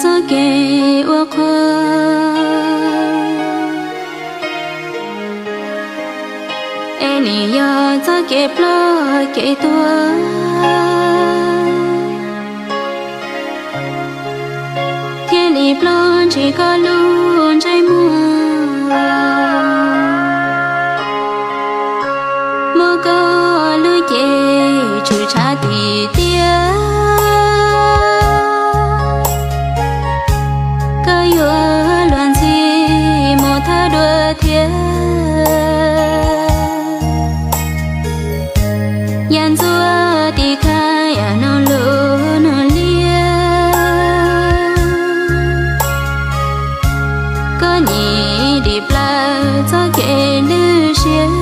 txoj kev ua qhua, es nim yog txoj kev ploj kev tuag, thiaj li ploj ntshis koj lub ntsej muag. Muab koj lub cev tshwm tshav tim tiaj, koj yuav luag ntxhi mus thawj dua thiab. Yam ntxuav tim khaj yam nug lug nug liab, koj nim dim plaws txoj kev lwj siab.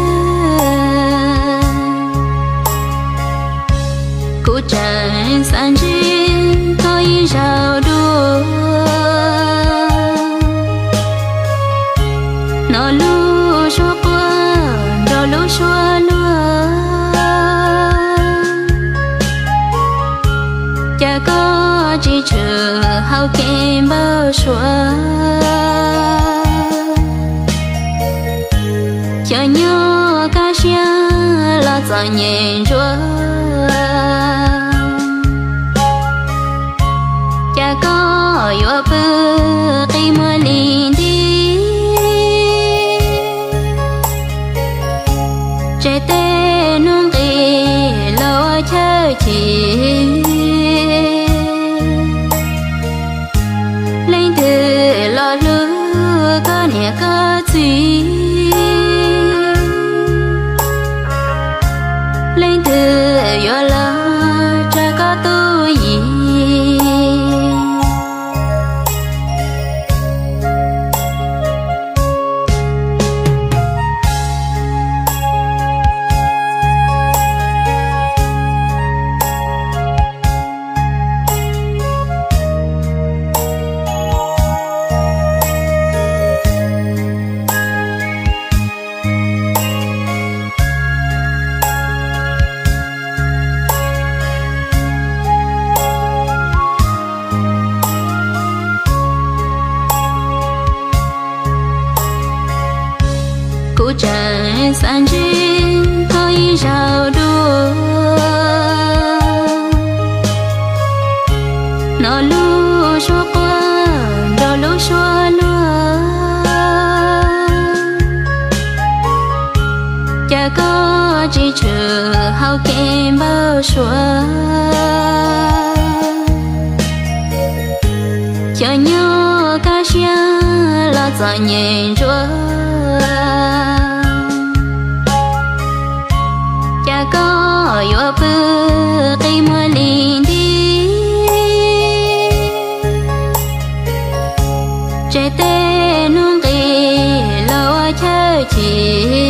Kuv tseem xav ntsib koj ib zaug dua, hnov lub suab quaj nrog lub suab luag, cas koj tsis tshwm hauv kev npau suav. Xyov nyob kaj siab los txom nyem ntsuav, cas koj yuav pw qi muag li nti, tseg tej hnub nqis los ua chaw chim. Leej twg los hlub koj niam koj txiv, leej twg yuav los tsa koj tub yim. Kuv tseem xav ntsib koj ib zaug dua, hnov lub suab quaj nrog lub suab luag, cas koj tsis tshwm hauv kev npau suav. Xyov nyob kaj siab los txom nyem ntsuav, cas koj yuav pw qi muag li nti, tseg tej hnub nqis los ua chaw chim.